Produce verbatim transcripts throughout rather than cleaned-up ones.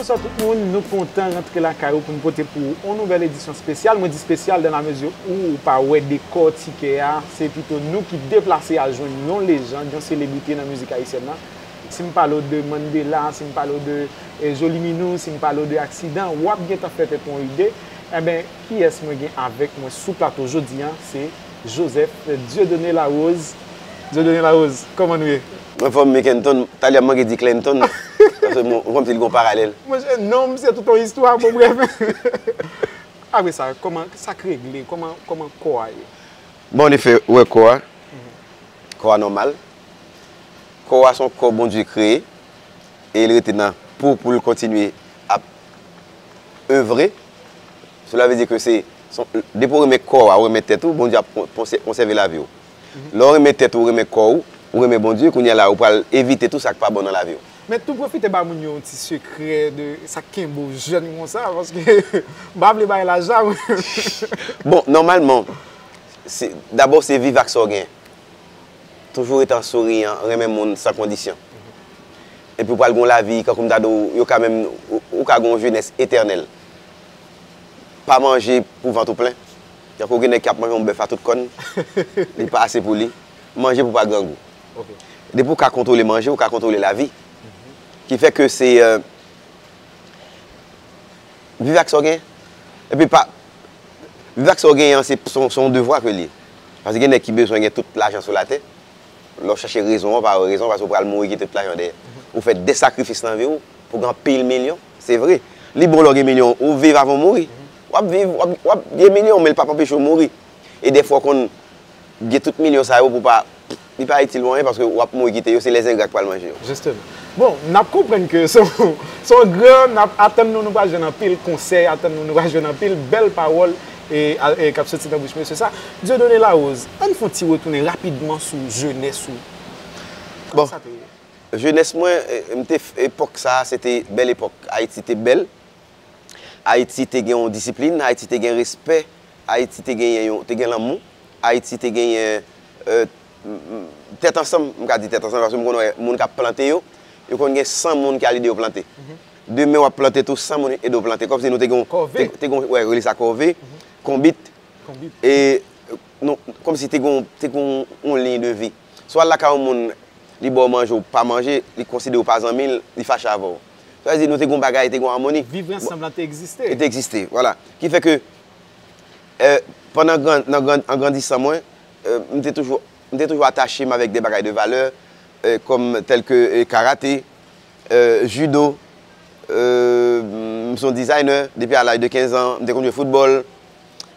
Bonswa tout moun, nou kontan rantre lakay ou pou n pote pou ou yon nouvèl edisyon espesyal. Mwen di espesyal dans la mesure où ou pa wè dekò tikè a, se pito nou ki deplase al jwenn yon lejand, yon selebrite nan mizik ayisyèn nan. Si m pale w de Mandela, si m pale w de eh, Joli Minou, si m pale w de Aksidan, w ap gentan fè tèt ou yon ide. Enben, kiyès mwen gen avèk mwen sou plato jodi a? Se Joseph Dieudonné Larose. Dieudonné Larose, kòman nou ye? Mwen fò m Kenton, talè m manke di Clinton. Paske mwen, kòmsi li gon paralèl. Monchè, non, misye tout yon istwa, bon, brèf. Apre sa, kòman, sa k regle, kòman, kòman kò a ye? Bon, anefè, ou wè kò a, kò a nòmal. Kò a se yon kò Bondye kreye, e li rete nan po pou l kontinye ap evre. Cela veut dire que se, se, depi w renmen kò a, ou renmen tèt ou, Bondye ap konsève lavi w. Lè w renmen tèt ou, ou renmen kò w, ou renmen Bondye, kounye a la, ou pral evite tou sa k pa bon nan lavi w. Men tou pwofite ba moun yo yon ti sekrè de sa k kenbe w jèn konsa, paske m pa vle bay laj la, mwen. Bon, nòmalman, se, dabò se viv ak sa w gen. Toujou ret an souriyan, renmen moun san kondisyon. Epi w pral gen yon lavi, kankou m ta di w, yo ka menm, ou, ou ka gen yon jenès etènèl. Pa manje pou vant ou plen. Tankou gen nèg k ap manje yon bèf a tout kòn, li pa ase pou li. Manje pou pa grangou. Depi w ka kontwole manje, ou ka kontwole lavi. Ki fè ke se, euh, viv ak sa w gen. Epi pa, viv ak sa w genyen an, se, se, se yon devwa ke l ye. Paske gen nèg ki bezwen gen tout lajan sou latè. Lè w chache rezon an, w pa wè rezon an, paske w pral mouri kite tout lajan dèyè. Ou fè de sakrifis nan vi w pou gen anpil milyon, se vre. Li bon lè w gen milyon, ou viv avan w mouri. W ap viv, w ap, w ap gen milyon, men l p ap anpeche w mouri. E dèfwa w konn gen tout milyon sa yo pou pa, li pa itil ou anyen paske w ap mouri kite yo, se lèzengra k pral manje yo. Jisteman. Bon, n ap konprann ke se yon, se yon gran, n ap atann nou, nou pral jwenn anpil konsèy, atann nou, nou pral jwenn anpil bèl pawòl e, e k ap soti nan bouch mesye sa. Dieudonné Larose, ann fè yon ti retounen rapidman sou jenès ou. Bon, jenès mwen, e, m te, epòk sa a, se te bèl epòk. Ayiti te bèl. Ayiti te gen yon disiplin, Ayiti te gen respè, Ayiti te genyen yon, te gen lanmou, Ayiti te genyen, euh, tèt ansanm, m ka di tèt ansanm, paske m konn wè moun k ap plante yo, yo konn gen san moun ki al ede yo plante. Demen w ap plante tou, san moun ede w plante. Kòmsi nou te gen, te, te gen, wè, rele sa kòve, konbit. E, nou, kòmsi te gen, te gen yon liy de vi. Si w al lakay yon moun, li ba w manje, ou pa manje, li konsidere w pa zanmi l, li fache avè w. Sa vle di nou te gen yon bagay, te gen yon amoni. Viv ansanm lan te egziste. Li te egziste, vwala. Ki fè ke, euh, pandan gran, nan gran, an grandisan mwen, euh, m te toujou, m te toujou atache m avèk de bagay de valè, euh, kòm tèl ke, euh, karate, euh, judo, euh, m se yon designer, depi a laj de kenz an, m te konn jwe foutbòl.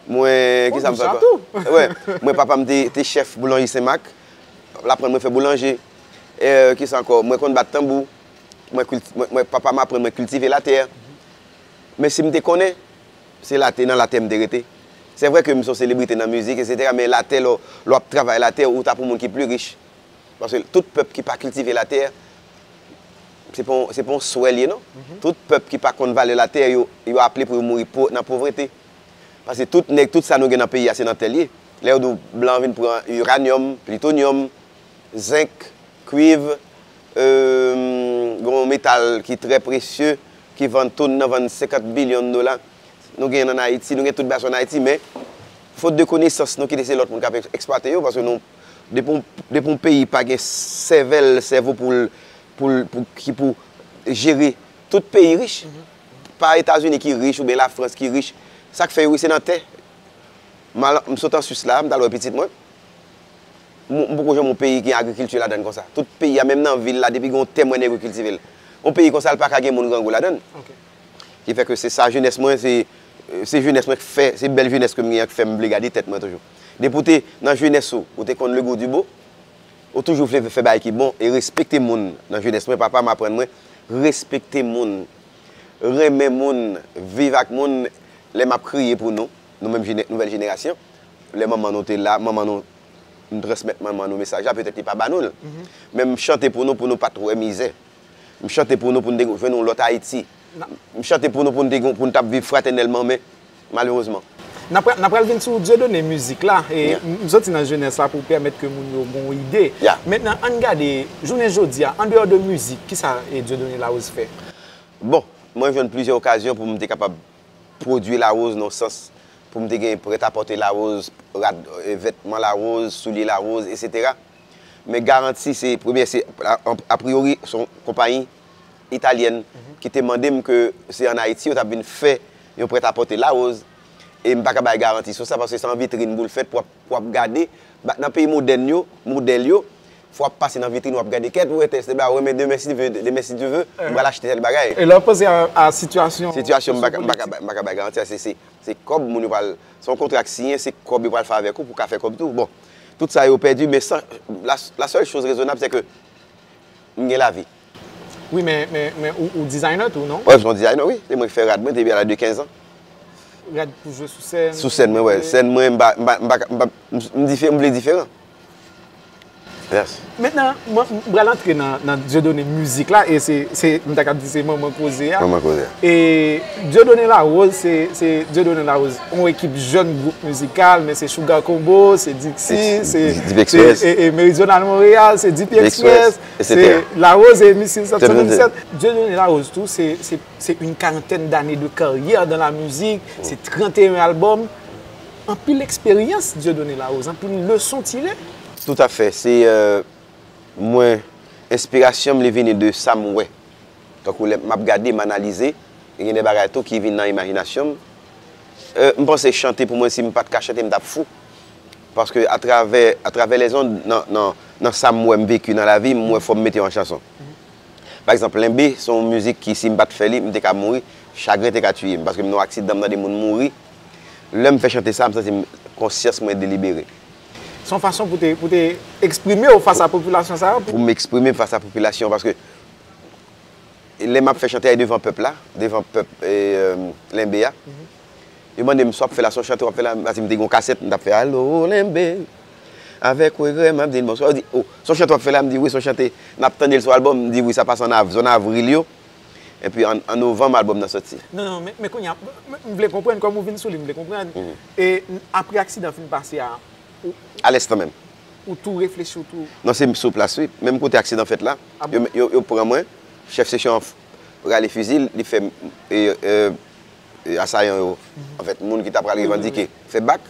Mwen, kisa m fè ankò? Wè, mwen papa m te, te chèf boulanjri Senmak. L aprann mwen fè boulanje. E, kisa ankò? Mwen konn bat tanbou. Mwen kilti-, mwen, mwen, papa m aprann mwen kiltive latè. Men si m te konnen, se latè, nan latè m te rete. Se vre ke m se yon selebrite nan mizik, etsetera, men latè, lè w, lè w ap travay latè, ou ta pou moun ki pli rich. Paske tout pèp ki pa kiltive latè, se pa yon, se pa yon swè l ye, non. Tout pèp ki pa konn valè latè, yo, yo aple pou yo mouri po-, nan povrete. Paske tout nèg, tout sa nou gen nan peyi a, se nan tè l ye. Lè yo di w blan vin pran iranyòm, plitonyòm, zenk, kwiv, euh, gen yon metal ki trè presye, ki vann, tonn nan vann senkant bilyon dola. Nou genyen l ann Ayiti, nou gen tout bagay sa yo ann Ayiti, men fot de konesans, nou kite se lòt moun k ap eks-, eksplwate yo, paske nou, depi yon, depi yon peyi pa gen sèvèl, sèvo pou l, pou l, pou, ki pou jere, tout peyi rich. Pa Etazini ki rich oubyen Lafrans ki rich. Sa k fè yo rich, se nan tè. M al, m sot an Swis la, m t al wè pitit mwen. M, m poko janm wè yon peyi ki gen agrikilti ladan l konsa. Tout peyi a, menm nan vil la, depi gen yon tè, m wè nèg yo kiltive l. Yon peyi konsa, l pa ka gen moun grangou ladan l. Ki fè ke se sa jenès mwen, se, se jenès mwen k fè, se bèl jenès ke m genyen an k fè m vle gade tèt mwen toujou. Depi w te nan jenès ou, ou te konn le goût du beau, ou toujou vle fè bagay ki bon e respekte moun nan jenès mwen. Papa m aprann mwen respekte moun, renmen moun, viv ak moun. Lè m ap kriye pou nou, nou menm jene-, nouvèl jenerasyon, lè manman nou te la, manman nou, nou transmèt manman nou mesaj la, petèt li pa ba nou l. Men m chante pou nou, pou nou pa t wè mizè. M chante pou nou, pou n te jwenn yon lòt Ayiti. M chante pou nou, pou n te, pou n t ap viv fratènèlman, men malerezman. N ap, n ap pral vin sou Dieudonné mizik la. E m soti nan jenès la pou pèmèt ke moun yo gen yon ide. Mentnan, ann gade, jounen jodi a, andeyò de mizik, kisa, e, Dieudonné Larose fè? Bon, Mwen jwenn plizyè okazyon pou m te kapab pwodui Larose nan sans pou m te gen prètapòte Larose, rad, e, vètman Larose, soulye Larose, etsetera. Men Garanti se premye, se a, a, apriyori se yon konpayi italyèn ki te mande m ke se ann Ayiti yo t ap vin fè yon prètapòte Larose, e m pa ka bay garanti sou sa paske se an vitrin pou l fèt pou w ap, pou w ap gade. Ba- nan peyi modèn yo, modèl yo, fò w ap pase nan vitrin w ap gade kèt ou wè tèl bagay, wi men demen si Dye vle, demen si Dye vle, m pral achte tèl bagay. E lè w panse a, a sitiyasyon Sitiyasyon m pa ka- m pa ka bay- m pa ka bay garanti a, se, se, se kòb moun yo pral, se yon kontra k siyen, se kòb yo pral fè avèk ou pou w ka fè kòb tou. Bon, tout sa yo pèdi, men san, la, la sèl choz rezonab se ke m gen lavi. Wi, men, men, men ou, ou designer tou, non? Wi, m se yon designer, wi. Se mwen ki fè rad mwen depi a laj de kenz an. Rad pou jwe sou sèn. Sou sèn mwen, wi. Sèn mwen, m pa, m pa, m pa, m pa, m, m dife- m vle diferan. Yes. Mentnan, mwen, m pral antre nan, nan Dieudonné mizik la, e se, se, m ta kab di se manman koze a. Manman koze a. E Dieudonné Larose, se, se Dieudonné Larose, yon ekip jèn gwoup mizikal, men se Sugar Combo, se Dixie, se, Deep se, Express. E, e Méridional Montréal, se Deep Express, Express, se etsetera. Larose et Missile sept cent vingt-sept. Dieudonné Larose tou, se, se, se une quarantaine d'années de carrière dans la musique, se trente et un albums. Anpil eksperyans Dieudonné Larose, anpil leson tire. Toutafè. Se, euh, mwen, enspirasyon m, li vini de sa m wè. Tankou lè m ap gade, m analize, e gen de bagay tou ki vin nan imajinasyon m. Euh, m panse chante pou mwen, si m pa t ka chante, m t ap fou. Paske atravè, atravè lèzond, nan, nan, nan sa m wè m veki nan lavi, m wè fò m mete yo an chanson. Pa egzanp, Lenbe, se yon mizik ki, si m pa t fè li, m te ka mouri, chagren te ka tiye m. Paske m nan yon aksidan, m tande moun mouri. Lè m fè chante sa, m santi m, konsyans mwen delibere. Se yon fason pou te, pou te eksprime w fas a popilasyon sa yo? Pou m eksprime m fas a popilasyon, paske lè m ap fè chante a devan pèp la, devan pèp, e, euh, Lenbe a, yo mande m sa w ap fè la, se yon chante w ap fè la, m pa di m te gen yon kasèt, m t ap fè Alo Lenbe, avèk regrè, m ap di l bonswa. Yo di, o, se yon chante w ap fè la, m di wi, se yon chante, n ap tande l sou albòm, m di wi, sa pase an av-, zòn avril yo. Epi an, an novanm, albòm nan soti. Non, non, men, men kounye a, m, m vle konprann, kòm ou vin sou li, m vle konprann. E n- apre aksidan fin pase a, ou, Alèstan menm. Ou tou reflechi, ou tou. Non, se sou plas, wi. Menm kote aksidan fèt la, yo, yo, yo pran mwen, chèf seksyon an f- rale fizi l, li fè, e, e, e, asayan yo, anfèt, moun ki ta pral revandike, fè bak.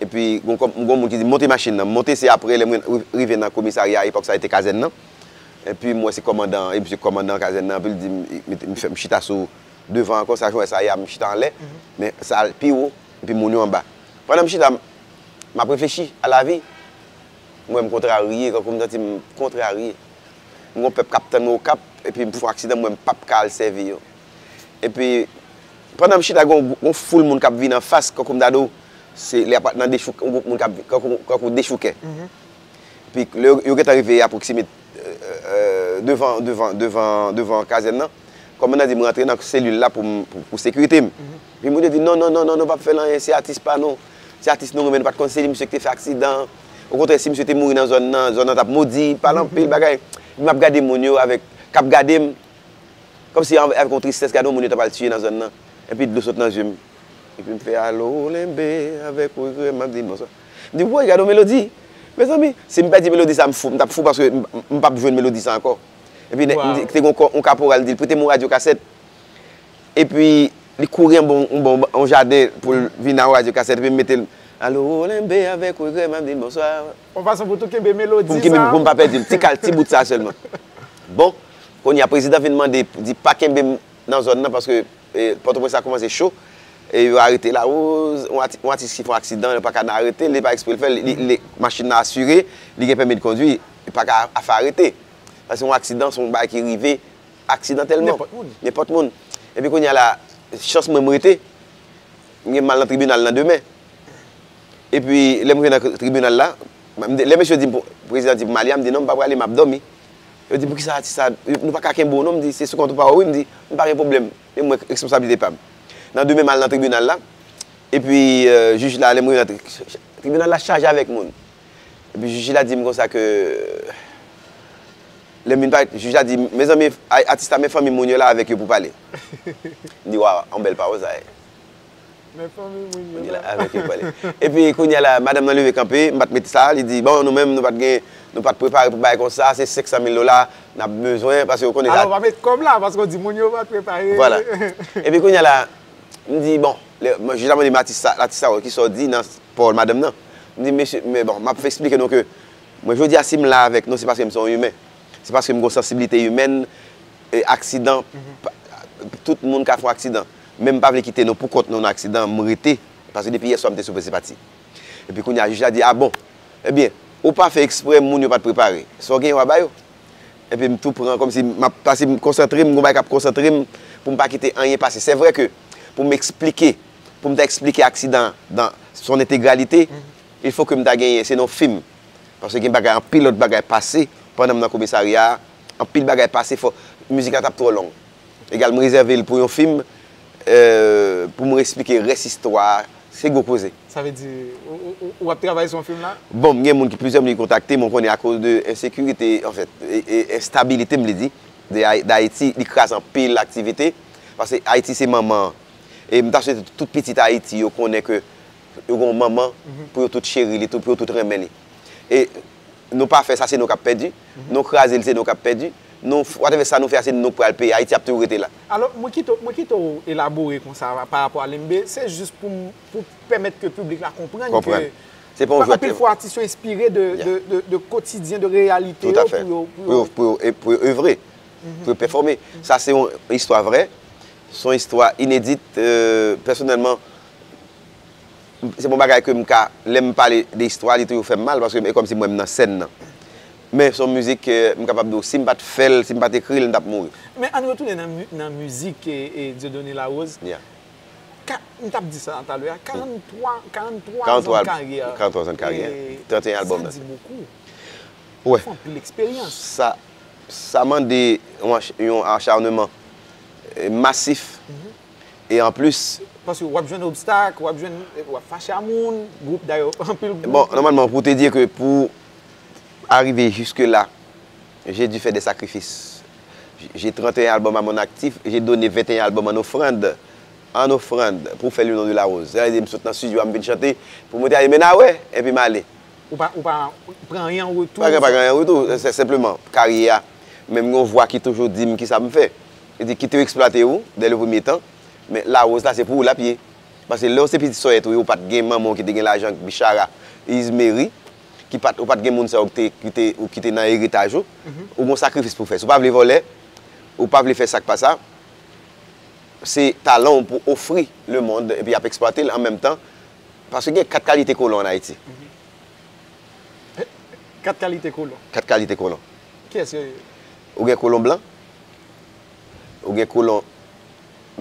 Epi, gon kòm, gon moun ki di, "Monte machin nan." M monte, se apre, lè mwen ri- rive nan komisarya, epòk sa, e te kazèn nan. Epi, m wè se kòmandan an, e misye kòmandan kazèn nan, epi l di m, m, m fè m chita sou devan an konsa, jan w wè sa ye a, m chita anlè, men sa al pi wo, epi moun yo anba. Pandan m chita, m ap reflechi a lavi, m wè m kontrarye, kankou m santi m kontrarye. M gon pèp k ap tann mwen Okap, epi m fè yon aksidan, m wè m p ap ka al sèvi yo. Epi, pandan m chita, gon, gon foul moun k ap vin anfas, kankou m ta di w, se lè ap nan dechou-, yon gwoup moun k ap, kankou, kankou dechoukè. Epi, lè yo, yo gentan rive apwoksime, euh, euh, devan, devan, devan, devan kazèn nan, kòmandan di m rantre nan selil la pou m, pou, pou sekirite m. Epi moun yo di, "Non, non, non, non, non, p ap fè l anyen, se atis pa nou. Se atis nou renmen, nou pa t konn se li, misye ki te fè aksidan. Okontrè, si misye te mouri nan zòn nan, zòn nan t ap modi, pale anpil bagay." Epi m ap gade moun yo avèk, k ap gade m, kòmsi avè- avèk yon tristès, gade yon moun yo ta pral tiye nan zòn nan. Epi dlo sot nan zye m. Epi m fè Alo Lenbe avèk regrè, m ap di l bonswa. M di, "Woy, gade yon melodi." Mezanmi, si m pèdi melodi sa, m fou, m t ap fou paske m, m, m p ap jwenn melodi sa ankò. Epi nèg, m di, te gon kò- yon kaporal di l, "Prete m yon radyo kasèt." Epi li kouri anba yon, yon, yon jaden pou l vin ak yon radyo kasèt, epi m mete l, "Alo Lenbe avèk regrè, m ap di l bonswa." Yon fason pou tou kenbe melodi sa. Pou m kenbe, pou m pa pèdi l. Ti kal, ti bout sa sèlman. Bon, kounye a, prezidan vin mande, di pa kenbe m nan zòn nan, paske, e, Pòtoprens la kòmanse cho, e yo arete Larose, yon ati- yon atis ki fè yon aksidan, yo pa ka nan arete l, li pa eksprè l fè l, li, li, machin nan asire, li gen pèmi de kondwi, li pa ka a- fè arete. Sa se yon aksidan, se yon bagay ki rive aksidantèlman. Nenpòt moun. Nenpòt moun. Epi kounye a la, chans mwen m rete, m gen m al nan tribinal nan demen. Epi, lè m rive nan tribinal la, m di- lè mesye di m, pou- prezidan di pou m ale a, m di, "Non, m pa prale, m ap dòmi." Yo di, "Poukisa atis sa, nou pa ka kenbe w non?" M di, "Se sou kont ou pa w, wi." M di, "M pa gen pwoblèm, e mwen responsablite pa m." Nan demen, m al nan tribinal la, epi, euh, jij la, lè m rive nan tri- tribinal la chaje avèk moun. Epi jij la di m konsa ke, lè m vin parèt, jij la di, "Mezanmi, a- atis la, men fanmi moun yo la avèk yo pou pale." M di, "Waw, yon bèl pawòl sa ye." Men fanmi moun yo la. Avèk yo pale. Epi kounye a la, madanm nan leve kanpe, m pa t mete sa, li di, bon, nou menm, nou pa t gen, nou pa t prepare pou bagay konsa, se senk san mil dola n ap bezwen, paske ou konnen sa. Alò, pa met kòb la, paske ou di moun yo pa t prepare. Vwala. Epi kounye a la, m di, bon, lè, mwen, jis avan m di, atis sa, atis sa, kisa w di nan pawòl madanm nan? M di, mesye, men bon, m ap eksplike nou ke mwen, jodi a, si m la avèk nou, se paske m se yon imen. Se paske m gen yon sansibilite imèn, e aksidan, pa- tout moun ka fè yon aksidan. Men m pa vle kite nou pou kont nou nan aksidan, m rete. Paske depi yè swa m te sipoze pati. Epi kounye a, jij la di, a bon, ebyen, ou pa fè eksprè, moun yo pa t prepare. Sa w genyen, w a ba yo. Epi m tou pran, kòmsi m ap pase, m konsantre m, gon bagay k ap konsantre m, pou m pa kite anyen pase. Se vre ke, pou m eksplike, pou m ta eksplike aksidan an dans son intégralité, il faut que m ta genyen, se nan fim. Paske gen bagay, anpil lòt bagay pase pandan m nan komisarya a, anpil bagay pase, fò, mizik la t ap twò long. Egal, m rezève l pou yon fim, euh, pou m eksplike rès istwa a, se gwo koze. Sa vle di, ou, ou, ou, ou ap travay sou yon fim la? Bon, m gen moun ki, plizyè moun ki kontakte m, ou konnen akoz de ensekirite, anfèt, e, e, enstabilite, m vle di, de Ay- Dayiti, li kraze anpil aktivite, paske Ayiti se manman an. E m ta swete tout pitit Ayiti yo konnen ke yo gen yon manman pou yo tout cheri li, tou, pou yo tout renmen li. E nou pa fè sa, se nou k ap pèdi. Nou kraze l, se nou k ap pèdi. Nou, whatever sa nou fè a, se nou k pral peye. Ayiti ap toujou rete la. Alò, mwen kite, mwen kite w elabore konsa pa rapò a Lembe, se jis pou m, pou pèmèt ke piblik la konprann ke Konprann. Se pa yon jwèt. Anpil fwa, atis yo enspire de, Yeah. de, de, de kotidyen, de reyalite Tout yo à fait. pou yo, pou Pou yo, yo pou yo, e pou yo evre, pou yo pèfòme. Sa se yon istwa vrè, se yon istwa inedit. Euh, pèsonèlman, se yon bagay ke m ka, lè m pale de istwa, li toujou fè m mal, paske e kòmsi mwen m nan sèn nan. Men se yon mizik ke m kapab di w, si m pa t fè l, si m pa t ekri l, m t ap mouri. Men ann retounen nan mi- nan mizik e, e Dieudonné Larose. Yeah. Ka- m t ap di sa talè a, karannntwa, karannntwa zan de karyè. Karannntwa zan de karyè. E trannteyen albòm sa nan. Di bokou. Wè. Fè anpil eksperyans. Sa, sa mande yon ach- yon acharnement, eh, masif. E anplis, Paske w ap jwenn obstak, w ap jwenn, w ap fache a moun, gwoup, dayè, anpil gwoup. Bon, nòmalman, pou te di ke pou arriver jusque-là, j'ai dû faire des sacrifices. J'ai trente et un albums à mon actif, j'ai donné vingt et un albums en offrande, en offrande, pour faire le nom de Larose. Sa vle di, m sot nan studio a, m vin chante, pou mwen te ale men a wè, epi m ale. Ou pa, ou pa pran anyen an retou? Pa gen, pa gen anyen an retou, se senpleman karyè a. Men m gen yon vwa ki toujou di m kisa m fè. Li di, kite yo eksplwate ou, dès le premier temps, men Larose la, se pou ou l ap ye. Paske lè w se pitit sòyèt ou ye, ou pa t gen manman w ki te gen lajan, Bichara, Izmeri, ki pa t, ou pa t gen moun sa yo ki te, ki te, ou ki te nan eritaj ou, ou gon sakrifis pou fè. Si w pa vle vòlè, ou pa vle fè sa k pa sa, se talan w pou ofri lemonn, epi y ap eksplwate l an menm tan, paske gen kat kalite kolon ann Ayiti. Kat kalite kolon. Kat kalite kolon. Kiyès yo ye? Ou gen kolon blan, ou gen kolon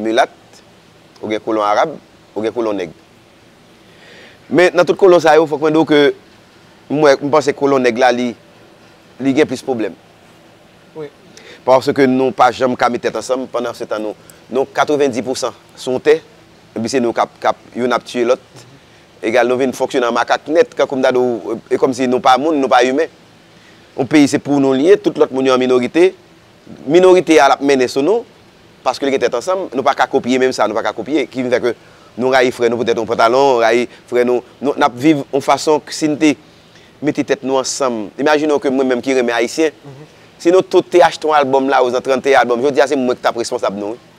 milat, ou gen kolon arab, ou gen kolon nèg. Men nan tout kolon sa yo, fòk mwen di w ke m wè, m panse kolon nèg la, li, li gen plis pwoblèm. Wi. Paske nou pa janm ka met tèt ansanm, pandan se tan nou, nou katrevenndis pousan sou yon tè, epi se nou k ap, k ap, youn ap tiye lòt. Egal, nou vin fonksyone an makak nèt, kankou m ta di w, e kòmsi nou pa moun, nou pa imen. Yon peyi se pou nou li ye, tout lòt moun yo an minorite. Minorite a l ap mennen sou nou, paske l gen tèt ansanm, nou pa ka kopye menm sa, nou pa ka kopye, ki vin fè ke nou rayi frè nou poutèt yon pantalon, rayi frè nou, nou, n ap viv yon fason k si n te mete tèt nou ansanm. Imajine w ke mwen menm ki renmen ayisyen, si nou tout te achte yon albòm Larose nan trannteyen albòm, jodi a se mwen ki t ap responsab nou, wi.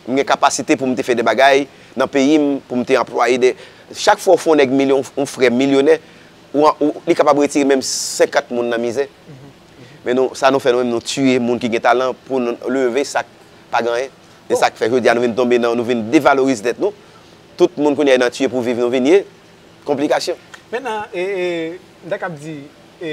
M gen kapasite pou m te fè de bagay nan peyi m, pou m te anplwaye de, chak fwa w fè yon nèg milyon, yon frè milyonè, ou, ou, li kapab retire menm senkant moun nan mizè. Men nou, sa nou fè nou menm, nou tiye moun ki gen talan pou nou leve sa k pa gen anyen. E sa k fè jodi a nou vin tonbe nan, nou vin devalorize tèt nou. Tout moun kounye a nan tiye pou viv nou vin ye. Konplikasyon. Mentnan, e, e, m ta kab di, e,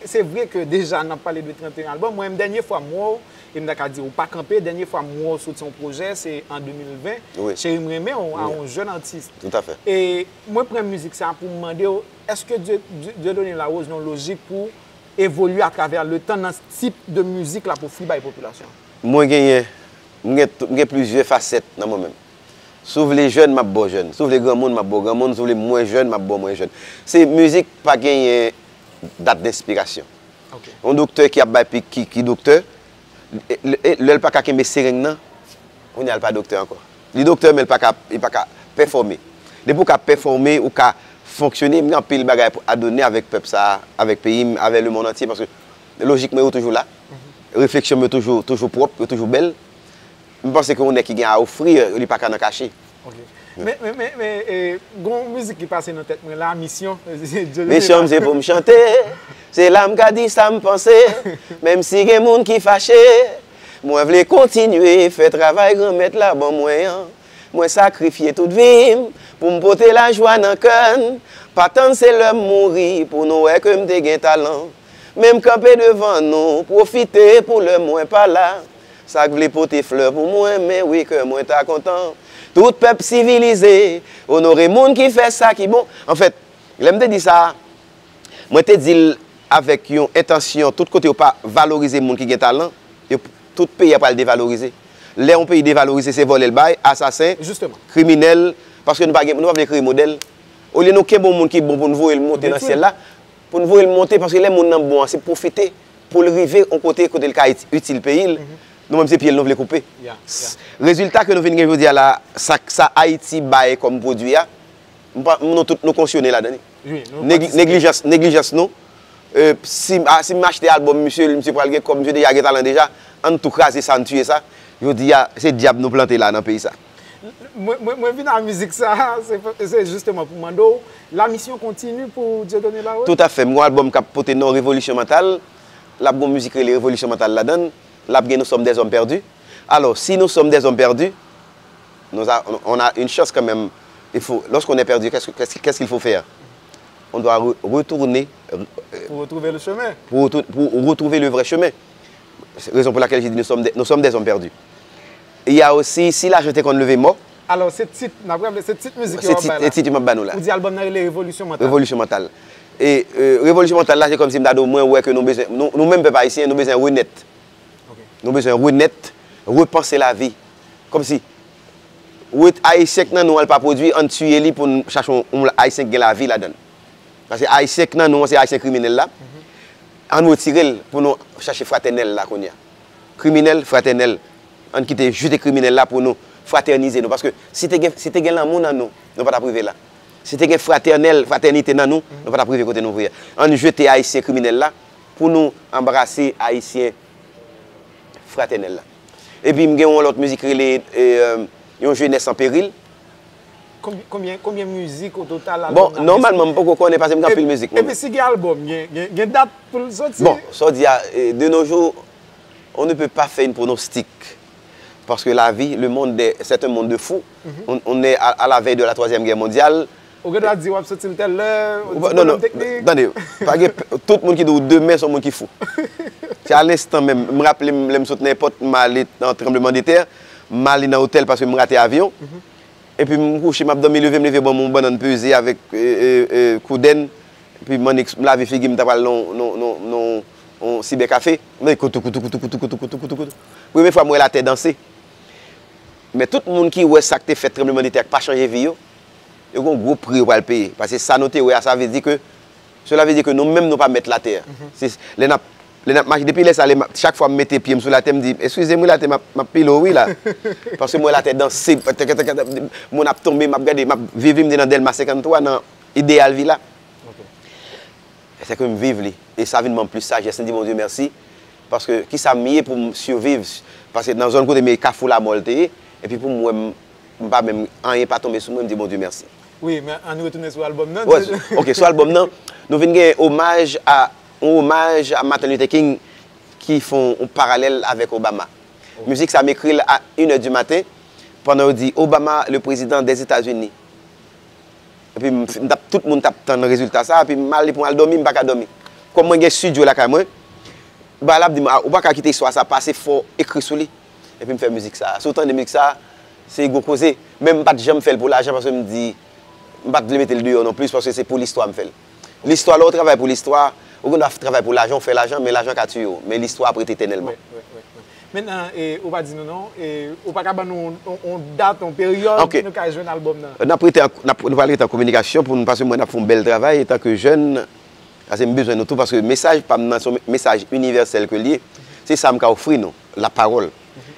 se vre ke deja n ap pale de trannteyen albòm. Mwen menm, dènye fwa m wè w, e m ta ka di ou pa kanpe, dènye fwa m wè w soti yon pwojè, se an de mil ven, Wi. Cheri m renmen w, a Wi. Yon jèn atis. Tout à fait. E mwen pran mizik sa pou m mande w, èske Dye-, Dye-, Dieudonné Larose nan yon lojik pou evolye atravè letan nan tip de mizik l ap ofri bay popilasyon an? Mwen genyen, m gen, m gen plizyè fasèt nan mwen menm. Si w vle jèn, m ap ba w jèn. Si w vle granmoun, m ap ba w granmoun. Si w vle mwen jèn, m ap ba w mwen jèn. Se mizik pa genyen dat denspirasyon. Ok. Yon doktè ki ap bay pi, ki, ki doktè, e, e, lè l pa ka kenbe sereng nan, kounye a l pa doktè ankò. Li doktè, men l pa ka, li pa ka pèfòme. Depi w ka pèfòme, ou ka fonksyone, m gen anpil bagay pou a done avèk pèp sa a, avèk peyi m, avèk lemonn antye, paske lojik mwen yo toujou la. Refleksyon mwen yo toujou, toujou pwòp, yo toujou bèl. M panse ke yon nèg ki gen a ofri, li pa ka nan kache. Ok. Men, men, men, men, e, gon mizik ki pase nan tèt mwen la, Misyon. Misyon m se pou m chante, se la m ka di sa m panse, menm si gen moun ki fache, mwen vle kontinye fè travay Granmèt la ban mwen an. Mwen sakrifye tout vi m pou m pote lajwa nan kè n, pa tann se lè m mouri pou nou wè ke m te gen talan. Men m kanpe devan nou, pwofite pou lè mwen pa la. Sa k vle pote flè pou mwen, men wi kè mwen ta kontan. Tout pèp sivilize, onore moun ki fè sa ki bon. Anfèt, lè m te di sa, mwen te di l avèk yon entansyon, tout kote yo pa valorize moun ki gen talan, yo, tout peyi a pral devalorize. Lè yon peyi devalorize, se vòlè l bay, asasen, kriminèl, paske nou pa gen, nou pa vle kreye modèl. Olye nou kenbe yon moun ki bon pou n voye l monte nan syèl la, pou n voye l monte, paske lè moun nan bon an, se pwofite pou l rive yon kote, kote l ka itil peyi l. Nou menm se pye l nou vle koupe. Rezilta ke nou vin gen jodi a la, sa, sa Ayiti bay kòm pwodui a, nou tout nou konsyone ladan li. Neglijans, neglijans nou. Si, si m achte albòm misye, misye pral gen kòb, misye deja gen talan deja, ann tou kraze sa, ann tiye sa. Jodi a, se dyab nou plante la nan peyi sa. Mwen, mwen, mwen vin a mizik sa, se, se jisteman pou mande w, la mission continue pou Dieudonné Larose? Toutafè, m gon albòm k ap pote non Revolisyon Mantal, l ap gon mizik rele Revolisyon Mantal ladan l, l ap gen Nous sommes des hommes perdus. Alors, si nous sommes des hommes perdus, nous a, on a une chance quand même. Il faut, lorsqu'on est perdu, qu'est-ce, qu'est-ce, qu'est-ce qu'il faut faire? On doit re, retourner. Pour retrouver le chemin. Pour, pour retrouver le vrai chemin. Rezon pou lakèl je di nou sòm de, nou sòm dè zòm pèdi. Il y a aussi, si lajan te konn leve mò. Alò, se tit, n ap raple, se tit mizik yo ap bay la. Se tit yo m ap ba nou la. Ou di albòm nan rele Revolisyon Mantal. Revolisyon Mantal. E, e, Revolisyon Mantal la, se kòmsi m ta di w, mwen wè ke nou bezwen, nou, nou menm pèp ayisyen, nou bezwen renèt. Nou bezwen renèt, repanse lavi. Kòmsi, ayisyen k nan nou an, l pa pwodui, ann tiye li pou n chache yon, yon ayisyen k gen lavi ladan l. Paske ayisyen k nan nou an, se ayisyen kriminèl la. Ann retire l pou nou chache fratènèl la kounye a. Kriminèl, fratènèl. Ann kite jete kriminèl la pou nou fratènize nou. Paske si te gen, si te gen lanmou nan nou, nou pa t ap rive la. Si te gen fratènèl, fratènite nan nou, nou pa t ap rive kote nou ye a. Ann jete ayisyen kriminèl la pou nou anbrase ayisyen fratènèl la. Epi m gen yon lòt mizik rele, e, e, Yon jenès an peril. Konbyen, konbyen, konbyen mizik o total albòm nan? Bon, nòmalman, m poko konnen paske m gen anpil mizik mwen menm. Epi si gen albòm, gen, gen, gen dat pou l soti? Bon, sa w di a, e, de nos jours, on ne peut pas faire une pronostic. Parce que la vie, le monde, est- c'est un monde de fous. On, on est à, à la veille de la Troisième Guerre mondiale. Ou gen dwa di w ap soti l tèl lè, ou ti pwoblèm teknik. Tande, pa gen, tout moun ki di w demen se yon moun ki fou. Se a lenstan menm, m raple m lè m sot nan èpòt, m ale nan tranblemanntè, m ale nan otèl paske m rate avyon. Epi m kouche, m ap dòmi, leve m leve ban m yon bannann peze avèk, e, e, e, koudèn. Epi m annik lave figi m, m ta pral nan, nan, nan, nan yon sibè kafe. M tande koutou, koutou, koutou, koutou, koutou, koutou, koutou, koutou. Premye fwa m wè latè danse. Men tout moun ki wè sa k te fèt tranblemanntè a k pa chanje vi yo, yo gen yon gwo pri yo pral peye. Paske sa nou te wè a, sa vle di ke, cela veut dire que nou menm nou pa mèt latè a. Se, lè n ap, lè n ap mache, depi lè sa, lè m ap, chak fwa m mete pye m sou latè, m di, eskize m wi latè, m ap, m ap pile w wi la. Paske m wè latè danse, tèk, tèk, tèk, moun ap tonbe, m ap gade, m ap viv, m te nan Dèlma senkanntwa, nan ideyal vi la. Se ke m viv li. E sa vin ban m plis sajès. M di Bondye mèsi. Paske kisa m ye pou m siviv? Paske nan zòn kote m ye, kafou lamò l te ye. Epi pou m wè m, m pa menm, anyen pa tonbe sou mwen, m di Bondye mèsi. Wi, men ann retounen sou albòm nan. Wè, ok, sou albòm nan, nou vin gen omaj a, yon omaj a Martin Luther King ki fè yon paralèl avèk Obama. Mizik sa m ekri l a une heure du matin, pandan yo di Obama, le président des États-Unis. Epi m, m t ap, tout moun t ap tann rezilta sa, epi m ale pou m al dòmi, m pa ka dòmi. Kòm mwen gen estidyo lakay mwen, bagay la ap di m, a, ou pa ka kite istwa sa pase, fò w ekri sou li. Epi m fè mizik sa. Si w tande mizik sa, se gwo koze. Men m pa t janm fè l pou lajan, paske m di, m pa t vle mete l deyò non plis, paske se pou listwa m fè l. Listwa, lè w travay pou listwa, ou gen dwa travay pou lajan, ou fè lajan, men lajan ka tiye w. Men listwa ap rete etènèlman. Wi, wi, wi. Mentnan, e, ou pa di nou non, e, ou pa ka ban nou yon, yon, yon dat, yon peryòd nou ka jwenn albòm nan? N ap rete an, n ap, nou pral rete an kominikasyon pou nou, paske m wè n ap fè yon bèl travay antanke jèn, paske m bezwen nou tou, paske mesaj pa m nan, se yon mesaj inivèsèl ke l ye. Se sa m ka ofri nou, lapawòl.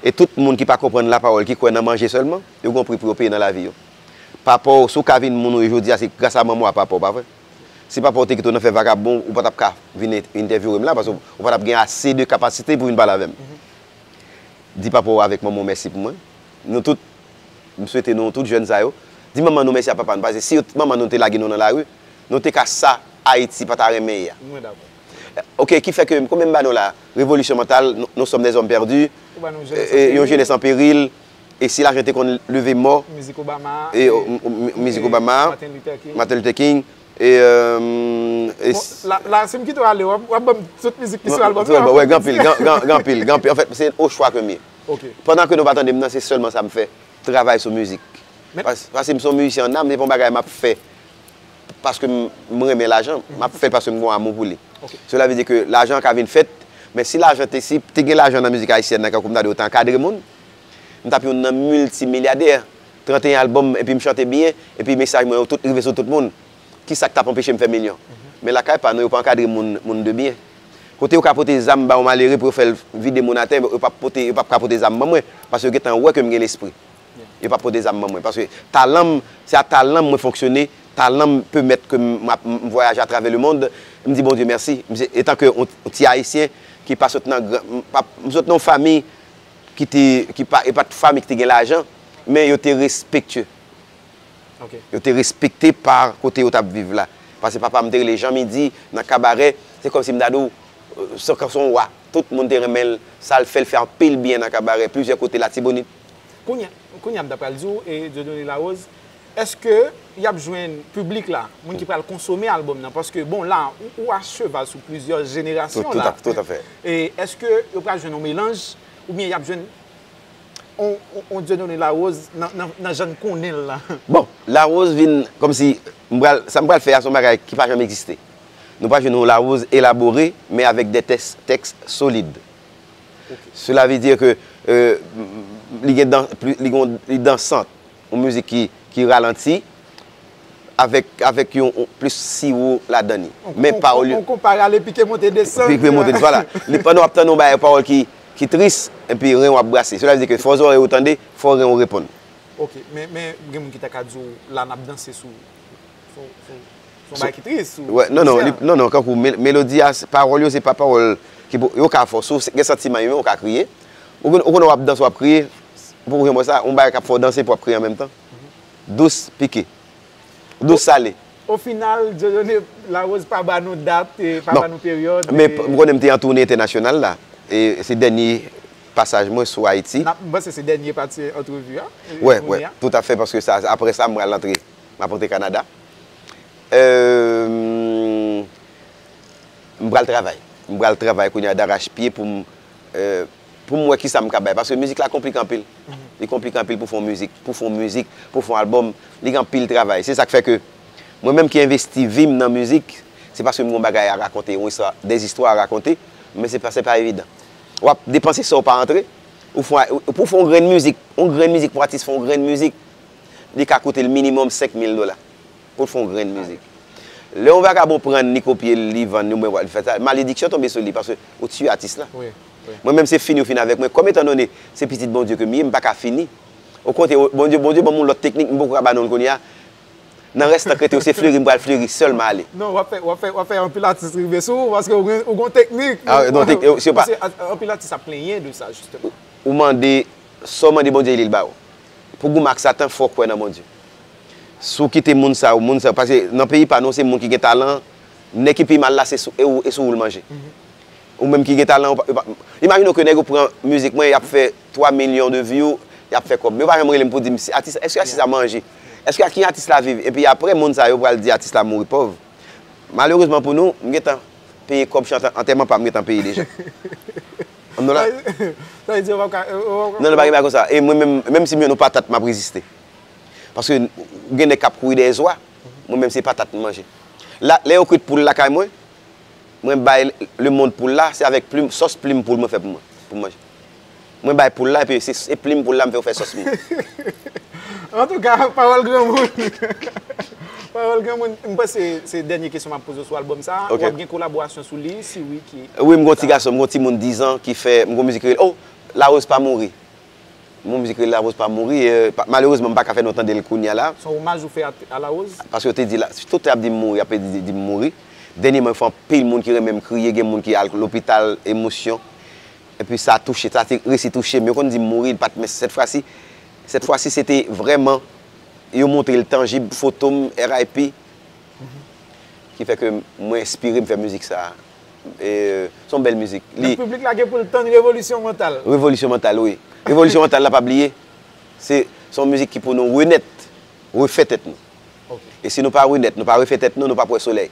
E tout moun ki pa konprann lapawòl, ki kwè nan manje sèlman, yo gen yon pri pou yo peye nan lavi yo. Papa w, si w ka vin moun ou ye jodi a, se gras a manman w a papa w, pa vre? Si papa w te kite w nan fè vagabon, ou pa t ap ka vin en- entèvyouwe m la, paske w pa t ap gen ase de kapasite pou vin pale avè m. Di papa w avèk manman w mèsi pou mwen. Nou tout, m swete nou tout jèn sa yo, di manman nou mèsi a papa nou, paske si yo- manman nou te lage nou nan lari, nou te ka sa Ayiti pa ta renmen ye a. Mwen dakò. Ok, ki fè ke, konbyen m ba nou la? Révolution mentale, nous, nous sommes des hommes perdus, Ou ba nou e, jenès e, an yon peril. Jenès an peril, e si lajan te konn leve mò, Mizik Obama, e, e, o- m- m- mizik e, Obama, Martin Luther King. Martin Luther King, e, e, e Bon, s- la, la, si m kite w ale, w ap, w ap ban m tout mizik ki sou albòm sou nan. Albòm, wè, gen anpil, gen, gen, gen anpil, gen anpil. Anfèt, se o chwa ke m ye. Ok. Pandan ke nou pa tande m nan, se sèlman sa m fè, travay sou mizik. Men Pas- Paske m se yon mizisyen an nam, se pa yon bagay m ap fè paske m, m renmen lajan, m ap fè l paske m gen yon amou pou li. Ok. Sela vle di ke lajan ka vin fèt, men si lajan te, si te gen lajan nan mizik ayisyèn nan, kankou m ta di yo te ankadre moun, m t ap youn nan miltimilyadè, trannteyen albòm, epi m chante byen, epi mesaj mwen yo tout rive sou tout moun. Kisa k t ap anpeche m fè milyon? Men lakay pa nou, yo pa ankadre moun, moun de byen. Kote yo ka pote zam ba yon malere pou yo fè l vide moun atè, yo p ap pote, yo p ap ka pote zam ban mwen, paske yo gentan wè ke m gen lespri. Yo p ap pote zam ban mwen. Paske talan m, se a talan m mwen fonksyone, talan m pèmèt ke m, m ap, m vwayaje atravè lemonn. M di Bondye mèsi. M se, etan ke yon, yon ti ayisyen ki pa sot nan gran, m pa, m sot nan yon fanmi ki te, ki pa, e pa t fanmi ki te gen lajan, men yo te respektye. Ok. Yo te respekte pa kote yo t ap viv la. Paske papa m te rele Jan Midi nan kabarè, se kòmsi m ta di w, se, se yon wa. Tout moun te renmen l, sa l fè, l fè anpil byen nan kabarè, plizyè kote Latibonit. Kounye a, kounye a m ta pral di w, e Dieudonné Larose, èske y ap jwenn piblik la, moun ki pral konsome albòm nan? Paske, bon, la, ou, ou a cheval sou plizyè jenerasyon la. Tout, tout à, tout à fait. E èske yo pral jwenn yon melanj, oubyen y ap jwenn on, on, on Dieudonné Larose nan, nan, nan jan n konnen l lan? Bon, Larose vin kòmsi, m pral, sa m pral fè a, se yon bagay ki pa janm egziste. Nou pral jwenn yon Larose elabore, men avèk de tèks, tèks solid. Ok. Cela veut dire que, euh, li gen dan, pli- li gen, li dansant, yon mizik ki, ki ralanti, avèk, avèk yon, yon plis siwo ladan li. Men pawòl yo, on konpa rale pike monte desann. Pike monte desann, vwala. Li, pandan w ap tande yon bagay, pawòl ki, ki tris, epi ren w ap brase. Sela vle di ke fò zòrèy ou tande, fò ren w reponn. Ok, men, men gen moun ki ta ka di w la n ap danse sou, sou, sou, sou yon bagay ki tris, sou, wè, non, non, li, non, non, kankou mel- melodi a, se- pawòl yo, se pa pawòl ki pou, yo ka fò, si w gen santiman, ou ka kriye. Ou konn, ou konn w ap danse, w ap kriye, ou poko janm wè sa, yon bagay k ap fè w danse pou w ap kriye an menm tan. Dous pike. Dous sale. O final, Dieudonné Larose pa ba nou dat, e pa ba nou peryòd. Men m konnen m te an toune entènasyonal la. E se dènye pasaj mwen sou Ayiti. N ap, m panse se dènye pati antrevi a, e, wè, wè, kounye a. Tout à fait, paske sa, apre sa, m pral antre, m ap antre Kanada. Euh, m pral travay. M pral travay kounye a darachpye pou m, euh, pou m wè kisa m ka bay. Paske mizik la konplike anpil. Li konplike anpil pou fè yon mizik, pou fè yon mizik, pou fè yon albòm. Li gen anpil travay. Se sa k fè ke mwen menm ki envesti vi m nan mizik, se paske m gen yon bagay a rakonte, yon istwa, dèzistwa a rakonte, men se pa, se pa evidan. W ap depanse san w pa antre, ou fè, pou fè yon grenn mizik, yon grenn mizik, pou atis fè yon grenn mizik, li ka koute l minimòm senk mil dola. Pou l fè yon grenn mizik. Lè yon vagabon pran l, li kopye l, li vann li, oubyen li fè sa, malediksyon tonbe sou li, paske ou tiye atis la. Wi, wi. Mwen menm, se fini ou fini avèk mwen. Kòm etandone se pitit Bondye ke m ye, m pa ka fini. Okontrè, Bondye, Bondye ban m yon lòt teknik, m poko ka ba nou l kounye a. Nan rès tan k rete yo, se fleri m pral fleri sèlman ale. Non, w ap fè, w ap fè, w ap fè anpil atis rive sou ou, paske ou gen, ou gen teknik. Ah, non, tek- se pa- Paske a- anpil atis ap plenyen de sa, jisteman. Ou mande, sa w mande Bondye, li l ba ou. Pou goumen ak Satan, fò w kwè nan Bondye. Si w kite moun sa yo, moun sa yo, paske nan peyi pa nou, se moun ki gen talan, nèg ki pi mal la, se sou, e ou, e sou ou l manje. Ou menm ki gen talan, ou pa, ou pa, imajine w ke nèg yo pran mizik mwen, y ap fè twa milyon de view, y ap fè kòb. Men yo pa janm rele m pou di m, si atis, èske atis la manje? Èske a ki atis la viv? Epi apre, moun sa yo pral di atis la mouri pòv. Malerezman pou nou, m gentan peye kòb chan antèman pa m, m gentan peye deja. Ann nou la? Sa vle di, ou pa ka, ou pa ka. Non, non, pa gen bagay konsa. E mwen menm, menm si m jwenn yon patat, m ap reziste. Paske gen nèg k ap kouri dèyè zwa, mwen menm se patat m manje. La, lè yo kwit poul lakay mwen, mwen bay lemonn poul la, se avèk plim, sòs plim poul mwen fè pou mwen, pou m manje. Mwen bay poul la, epi se, se plim poul la m fè yo fè sòs mwen. Antouka, pawòl granmoun. Pawòl granmoun. M panse se dènye kesyon m ap poze w sou albòm sa a. Ok. W ap gen kolaborasyon sou li, si wi, ki? Wi, m gon ti gason, m gon timoun diz an ki fè, m gon mizik ki rele, oh, Larose pa mouri. Mon mizik rele Larose pa mouri. E, pa- malerezman, m pa ka fè nou tande l kounye a la. Se yon omaj ou fè a, a Larose? Paske yo te di la, tout ap di m mouri, ap di, di m mouri. Dènyèman, fè anpil moun ki renmen m kriye, gen moun ki al lopital, emosyon. Epi sa touche, sa te resi touche m. Yo konn di m mouri, li pa t, men sèt fwa si, sèt fwa si se te vrèman, yo montre l tanjib, foto m, R I P, ki fè ke mwen enspire m fè mizik sa. E, se yon bèl mizik. Li Donk, piblik la gen pou l tann Revolisyon Mantal. Revolisyon Mantal, wi. Revolisyon Mantal la, pa bliye, se, se yon mizik ki pou nou renèt, refè tèt nou. Ok. E si nou pa renèt, nou pa refè tèt nou, nou p ap wè solèy.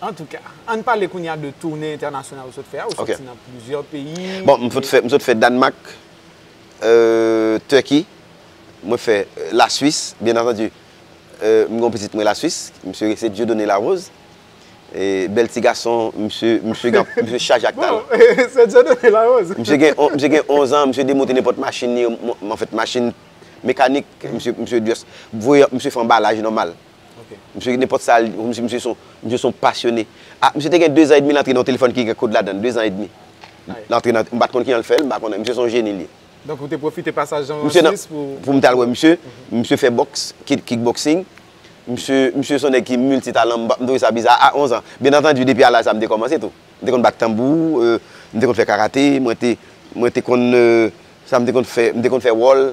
Antouka, ann pale kounye a de toune entènasyonal ou sot fè a. Ou Ok. soti nan plizyè peyi. Bon, m sot fè, m sot fè Dànmak, euh, Turquie, mwen fè, euh, Laswis, byen antandi. Euh, m gen yon pitit mwen Laswis, misye se Dieudonné Larose. E, bèl ti gason, misye, misye gen, misye chaje ak talan. Bon, se Dieudonné Larose. Misye gen, on- misye gen onz an, misye demonte nenpòt machin li, m- m- an fèt, machin mekanik, misye, misye just voye, misye fè anbalaj nòmal. Ok. Misye nenpòt sa, misye, misye son, misye son pasyone. Ah, misye te gen dezan edmi, l antre nan yon telefòn ki gen kòd ladan l, dezan edmi. Ay. L antre nan, m pa t konn kijan l fè l, m pa konnen. Misye son jeni li ye. Donk, ou te pwofite pasaj an Misye nan, Laswis pou pou m t al wè misye, misye fè bòks, kick, kickboxing. Misye, misye son nèg ki miltitalan, m pa- m twouve sa biza a onz an. Byen antandi, depi a laj sa, m te kòmanse tou. M te konn bat tanbou, euh, m te konn fè karate, mwen te, mwen te konn, euh, sa m te konn fè, m te konn fè wòl.